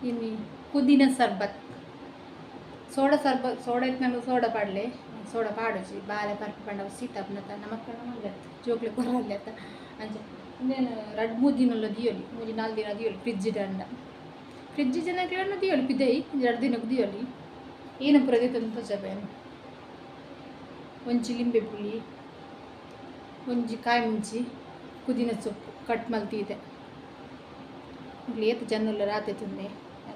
ಇನಿ ಪುದೀನ ಸರ್ಬತ್ ಸೋಡಾ ಸರ್ಬತ್ ಸೋಡಾ ಇತ್ತಿನಗ ಸೋಡಾ ಪಾಡ್ಲೆ ಸೋಡಾ ಪಾಡುಜಿ ಬಾಲೆ ಪರ್ಪಿ ಪಂಡ ಸೀತ ಆಪುನತ ನಮಕ್ ಪಂಡ ಮಲ್ಲೆತ್ ಜೋಕ್ಲೆಗ್ ಕೊರೊಲ್ಲೆತ ಅಂಚ ಉಂದೆನ್ ರಡ್ಡ್ ಮೂಜಿ ದಿನಲ ದೀಯೊಲಿ ಮೂಜಿ ನಾಲ್ ದಿನ ದೀಯೊಲಿ ಫ್ರಿಜ್ ಡ್ ಆಂಡ ಫ್ರಿಜ್ ಇಜ್ಜಂಡ ದೀಯೊಲಿ ಪಿದಯಿ ರಡ್ಡ್ ದಿನಕ್ ದೀಯೊಲಿ ಏನ ಪೂರ ದೆತೊಂದು ತೋಜಾಪೆ ಒಂಜಿ ಲಿಂಬೆ ಪುಳಿ ಒಂಜಿ ಕಾಯಿ ಮುಂಚಿ ಪುದೀನ ಸೊಪ್ಪು ಕಟ್ ಮಲ್ತಿದೆ ಮೊಕ್ಲು ಏತ್ ಜನ ಉಲ್ಲೆರ್ ಆತೆ ತೂಲೆ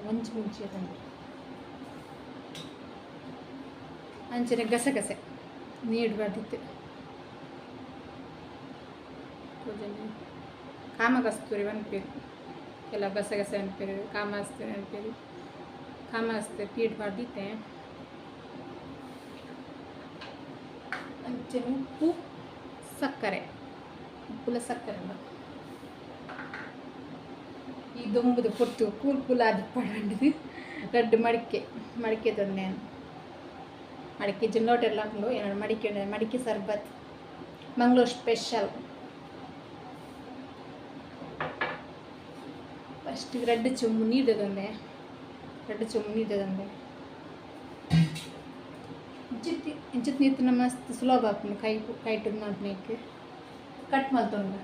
ಒಂಜಿ ಮುಂಚಿ ತಂದೆ ಅಂಚನೆ ಗಸಗಸೆ ನೀರು ಬರ್ದಿತ್ತು ತೋಜಂಡಿ ಕಾಮಕಸ್ತೂರಿ ಪನ್ಪೆರ್ ಕೆಲವು ಗಸಗಸೆ ಪನ್ಪೆರ್ ಕಾಮಕಸ್ತೂರಿ ಪನ್ಪೆರ್ ಕಾಮಕಸ್ತೂರಿ ಪೀಡ್ ಪಾಡ್ದಿತ್ತೆ ಅಂಚನೆ ಉಪ್ಪು ಸಕ್ಕರೆ ಉಪ್ಪುಲ ಸಕ್ಕರೆ ಈ ದೊಂಬುದ ಪೊರ್ತು ಕೂಲ್ ಕೂಲ್ ಆದಿಪ್ಪಡು ರಡ್ಡ್ ಮಡಿಕೆ ಮಡಿಕೆ ತಂದೆ ಮಡಿಕೆ ಜಿನ್ನೋಟೆಲ್ಲ ಹಾಕೊಂಡು ಏನಾರು ಮಡಿಕೆ ಮಡಿಕೆ ಸರ್ಬತ್ ಮಂಗಳೂರು ಸ್ಪೆಷಲ್. ಫಸ್ಟ್ ರಡ್ಡ್ ಚೊಂಬು ನೀರು ತಂದೆ ರಡ್ಡ್ ಚೊಂಬು ನೀರು ತಂದೆ ಇಂಚಿತ್ತಿ ಇಂಚಿತ್ ನೀರು ಮಸ್ತ್ ಸುಲಭ ಆಪುಂಡು ಕೈ ಕೈಟ್ ಮಲ್ಪುನೈಕ್ ಕಟ್ ಮಲ್ತೊಂಡು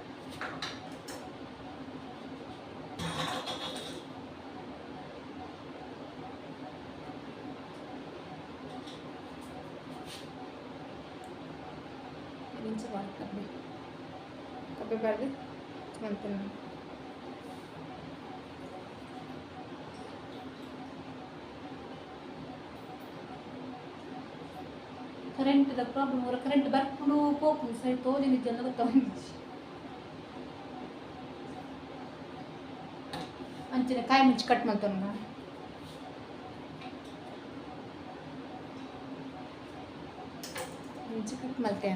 ಇಂಚ ಪಾಡ್ ಕಬ್ಬೆ ಕಬ್ಬೆ ಪಾಡ್ದು ಮಲ್ತೊಂಡು ಕರೆಂಟ್ ದ ಪ್ರಾಬ್ಲಮ್ ಒರ ಕರೆಂಟ್ ಬರ್ಪುಂಡು ಪೋಪುಂಡು ಸರಿ ತೋಜೊಂದಿಜ್ಜಿ ಗೊತ್ತೊಂದಿಜ್ಜಿ ಅಂಚನೆ ಕಾಯಿ ಮುಂಚಿ ಕಟ್ ಮಲ್ತೊಂಡು ಮುಂಚಿ ಕಟ್ ಮಲ್ತೆ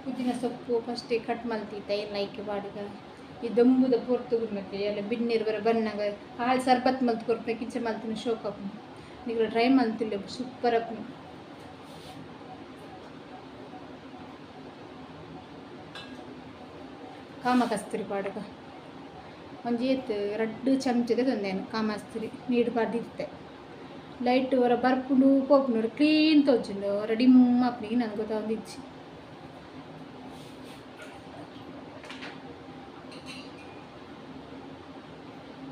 ಪುದೀನ ಸೊಪ್ಪು ಫಸ್ಟ್ ಕಟ್ ಮಲ್ತಿತ್ತೆ ಲೈಕ್ ಪಾಡುಗ ಈ ದೊಂಬುದ ಪೊರ್ತು ಮತ್ತೆ ಎಲ್ಲ ಬಿನ್ನೆರ್ ಬರ ಬನ್ನಗ ಹಾಲು ಸರ್ಬತ್ ಮಲ್ತ್ ಕೊರ್ಪೆ ಕಿಂಚ ಮಲ್ತಿನ ಶೋಕ್ ಆಪುಂಡು ನಿಕುಲು ಟ್ರೈ ಮಲ್ತಿಲ್ಲ ಸೂಪರ್ ಆಪುಂಡು ಕಾಮಕಸ್ತೂರಿ ಪಾಡುಗ ಒಂಜಿ ಏತ್ ರಡ್ಡ್ ಚಮಚದ ತಂದೇನು ಕಾಮಕಸ್ತೂರಿ ನೀರು ಪಾಡ್ದಿತ್ತೆ ಲೈಟ್ ಒರ ಬರ್ಪುಂಡು ಪೋಪುಂಡು ಕ್ಲೀನ್ ತೋಜುಂಡು ಒರ ಡಿಮ್ ಆಪುಂಡು ನಂಗೆ ಗೊತ್ತಾವೊಂದಿಜ್ಜಿ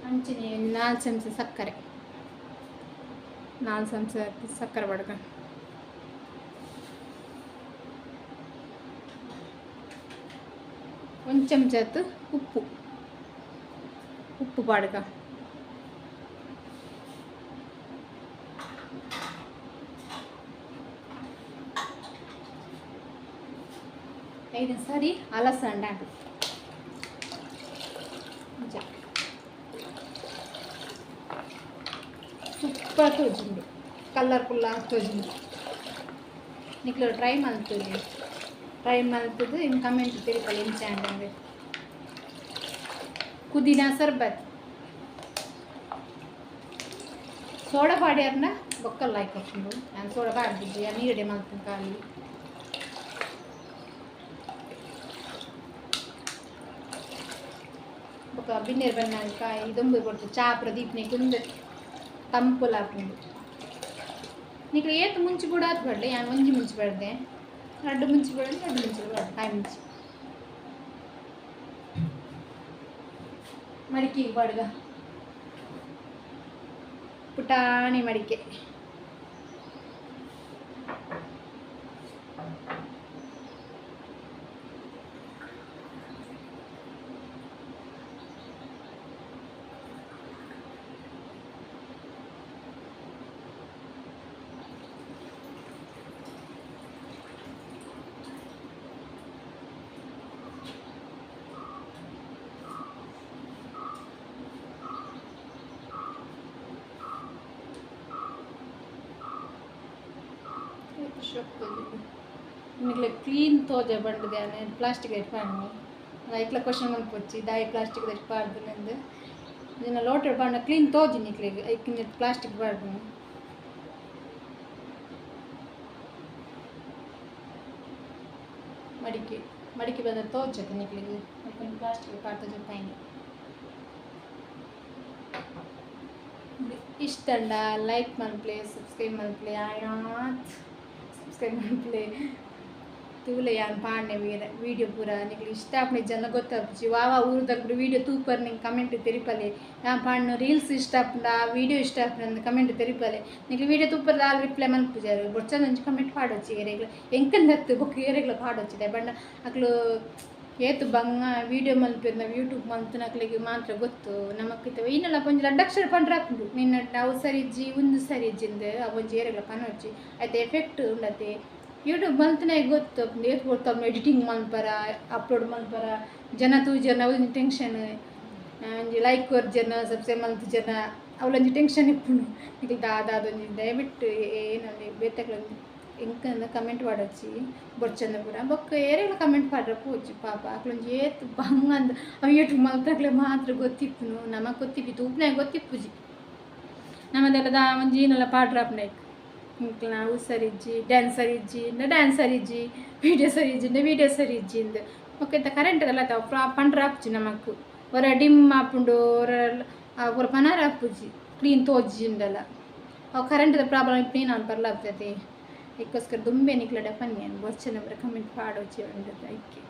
ಅಂಚನೆ 4 ಚಮಚ ಸಕ್ಕರೆ 4 ಚಮಚ ಸಕ್ಕರೆ ಪಾಡ್ಕ 1 ಚಮಚ ಉಪ್ಪು ಉಪ್ಪು ಪಾಡ್ಕ ಐದು ಸರಿ ಅಲಸಂಡೆ ಸೂಪರ್ ತೋಜುಂಡು ಕಲರ್ಫುಲ್ ತೋಜುಂಡು ನಿಕ್ಲು ಟ್ರೈ ಮಲ್ತುದು ಟ್ರೈ ಮಲ್ತುದು ಇನ್ ಕಮೆಂಟ್ ತೆರಿಪಲೆ ಎಂಚ ಆಂಡ್ ಪುದೀನ ಸರ್ಬತ್ ಸೋಡಾ ಪಾಡ್ಯಾರ್ನ ಬೊಕ್ಕಲ್ ಲಾಯ್ಕ್ ಆಪುಂಡು ಯಾನ್ ಸೋಡಾ ಪಾಡ್ದಿಜ್ಜಿ ಯಾನ್ ನೀರುಡೆ ಮಲ್ಪುನು ಖಾಲಿ ಬೊಕ್ಕ ಬಿನ್ನೆರ್ ಬನ್ನಗ ಕಾಯಿ ದೊಂಬು ಪೊರ್ತು ಚಾ ಪೂರ ದೀಪುನೈಕ್ ಉಂದು ತಂಪುಲ ಆಪುಂಡು ನಿಕ್ಲು ಏತ್ ಮುಂಚಿ ಬೋಡಾತ್ ಪಾಡ್ಲೆ ಯಾನ್ ಒಂಜಿ ಮುಂಚಿ ಪಾಡ್ದೆ ರಡ್ಡ್ ಮುಂಚಿ ಪಾಡ್ಲೆ ರಡ್ಡ್ ಮುಂಚಿ ಪಾಡ್ಲೆ ಕಾಯಿ ಮುಂಚಿ ಮಡಿಕೆಗೆ ಪಾಡುಗ ಪುಟಾಣಿ ಮಡಿಕೆ ನಿಕ್ಲೆ ಕ್ಲೀನ್ ತೋಜ ಬಂಡದೆ ಯಾನ್ ಪ್ಲಾಸ್ಟಿಕ್ ಐಟ್ ಪಾಡ್ನಿ ಐಕ್ಲ ಕ್ವಶನ್ ಮಲ್ಪೊಚ್ಚಿ ದಾಯೆ ಪ್ಲಾಸ್ಟಿಕ್ ಐಟ್ ಪಾಡ್ದು ನಿನ್ನ ಲೋಟೆಡ್ ಪಾಡ್ನ ಕ್ಲೀನ್ ತೋಜಿ ನಿಕ್ಲೆಗ್ ಐಕ್ ಪ್ಲಾಸ್ಟಿಕ್ ಪಾಡ್ದು ಮಡಿಕೆ ಮಡಿಕೆ ಬಂದ ತೋಚತೆ ನಿಕ್ಲಿಗೆ ಪ್ಲಾಸ್ಟಿಕ್ ಪಾಡ್ತ ಜೊತೆ ಇಷ್ಟಂಡ ಲೈಕ್ ಮನ್ಪ್ಲೆ ಸಬ್ಸ್ಕ್ರೈಬ್ ಮನ್ಪ್ಲೆ ಆಯಾತ್ ಸಬ್ಸ್ಕ್ರೈಬ್ ಮನ್ಪ್ಲೆ ತೂಲೆ ಯಾನ್ ಪಾಡ್ನೆ ವೀಡಿಯೋ ಪೂರ ನಿಕ್ಲು ಇಷ್ಟ ಆಪುನ ಜನ ಗೊತ್ತಾಪುಜಿ ವಾ ಊರುದಕ್ಲು ವೀಡಿಯೋ ತೂಪರ್ ನಿಂಗೆ ಕಮೆಂಟ್ ತೆರಿಪಲೆ ಯಾನ್ ಪಾಡ್ನ ರೀಲ್ಸ್ ಇಷ್ಟ ಆಪುಂಡ ವೀಡಿಯೋ ಇಷ್ಟ ಆಪುಂಡ ಕಮೆಂಟ್ ತೆರಿಪಲೆ ನಿಕ್ಲು ವೀಡಿಯೋ ತೂಪರ್ ದಾಲ್ ರಿಪ್ಲೈ ಮನ್ಪುಜಾರು ಬೊಡ್ಚಂದೊಂಜಿ ಕಮೆಂಟ್ ಪಾಡೊಚ್ಚಿ ಏರೆಗ್ಲ ಎಂಕಂದತ್ತು ಬೊಕ್ಕ ಏರೆಗ್ಲ ಪಾಡೊಚ್ಚಿದೆ ಬಣ್ಣ ಅಕ್ಲು ಏತು ಬಂಗ ವೀಡಿಯೋ ಮಲ್ಪೆರ್ನ ಯೂಟ್ಯೂಬ್ ಮಲ್ತನಕ್ಲೆಗ್ ಮಾತ್ರ ಗೊತ್ತು ನಮಕ್ ಇನ್ನೆಲ್ಲ ಒಂಜಿ ರಡ್ಡಕ್ಷರ ಪಂಡ್ರೆ ಆಪುಂಡು ನಿನ್ನ ಅವು ಸರಿ ಇಜ್ಜಿ ಉಂದು ಸರಿ ಇಜ್ಜಿಂದ್ ಅವೊಂಜಿ ಏರೆಗ್ಲ ಪನೊಡ್ಚಿ ಐತ ಎಫೆಕ್ಟ್ ಉಂಡತೆ ಯೂಟ್ಯೂಬ್ ಮಲ್ತನೆ ಗೊತ್ತು ಏತ್ ಪೊರ್ತು ಎಡಿಟಿಂಗ್ ಮಲ್ಪರ ಅಪ್ಲೋಡ್ ಮಲ್ಪರ ಜನ ತೂಜನ ಒಂಜಿ ಟೆನ್ಷನ್ ಒಂಜಿ ಲೈಕ್ ಕೊರ್ಜನ ಸಬ್ಸ್ಕ್ರೈಬ್ ಮಲ್ತುಜನ ಅವಲೊಂಜಿ ಟೆನ್ಷನ್ ಇಪ್ಪುಂಡು ನಿಕ್ಲ್ ದಾದ ಒಂಜಿ ದಯವಿಟ್ಟು ಏನಂದ್ರೆ ಬೇತೆಕ್ಲೊಂಜಿ ಎಂಕಂದ ಕಮೆಂಟ್ ಪಾಡೊಚ್ಚಿ ಬೊಡ್ಚಂದ ಪೂರ ಬೊಕ್ಕ ಏರೆಗ್ಲ ಕಮೆಂಟ್ ಪಾಡ್ರೆ ಪೋಚಿ ಪಾಪ ಅಕ್ಲೊಂಜಿ ಏತ್ ಬಂಗ ಅಂದ್ ಅವು ಯೂಟ್ಯೂಬ್ ಮಲ್ತಕ್ಲೆ ಮಾತ್ರ ಗೊತ್ತಿಪ್ಪುನು ನಮಕ್ ಗೊತ್ತಿಪ್ಪಿ ತೂಪುನಾಯೆ ಗೊತ್ತಿಪ್ಪುಜಿ ನಮದೆಲ್ಲ ದಾ ಒಂಜಿ ಏನಲ್ಲ ಪಾಡ್ರೆ ಆಪುಂಡು ಎಂಕ್ಲ ಅವು ಸರಿ ಇಜ್ಜಿ ಡ್ಯಾನ್ಸ್ ಸರಿ ಇಜ್ಜಿ ಡ್ಯಾನ್ಸ್ ಸರಿ ಇಜ್ಜಿ ವೀಡಿಯೋ ಸರಿ ಇಜ್ಜಿ ವೀಡಿಯೋ ಸರಿ ಇಜ್ಜಿ ಇಂದ್ ಬೊಕ್ಕ ಇತ್ತೆ ಕರೆಂಟ್ ದಲ್ಲ ಪಂಡ್ರೆ ಆಪುಜಿ ನಮಕ್ ಒರ ಡಿಮ್ ಆಪುಂಡು ಒರ ಒರ ಪನಾರ ಆಪುಜಿ ಕ್ಲೀನ್ ತೋಜಿಂಡಲ ಅವು ಕರೆಂಟ್ದ ಪ್ರಾಬ್ಲಮ್ ಇಪ್ಪಿ ನಾನು ಪರ್ಲ ಆಗ್ತದೆ. ಅದಕ್ಕೋಸ್ಕರ ದುಂಬೆ ನಿಕ್ಲಡ ಪನ್ನಿ ಬೊರ್ಚನ ಪೂರ ಕಮೆಂಟ್ ಪಾಡೊಚ್ಚಿ ಉಂಡು ಐಕೆ.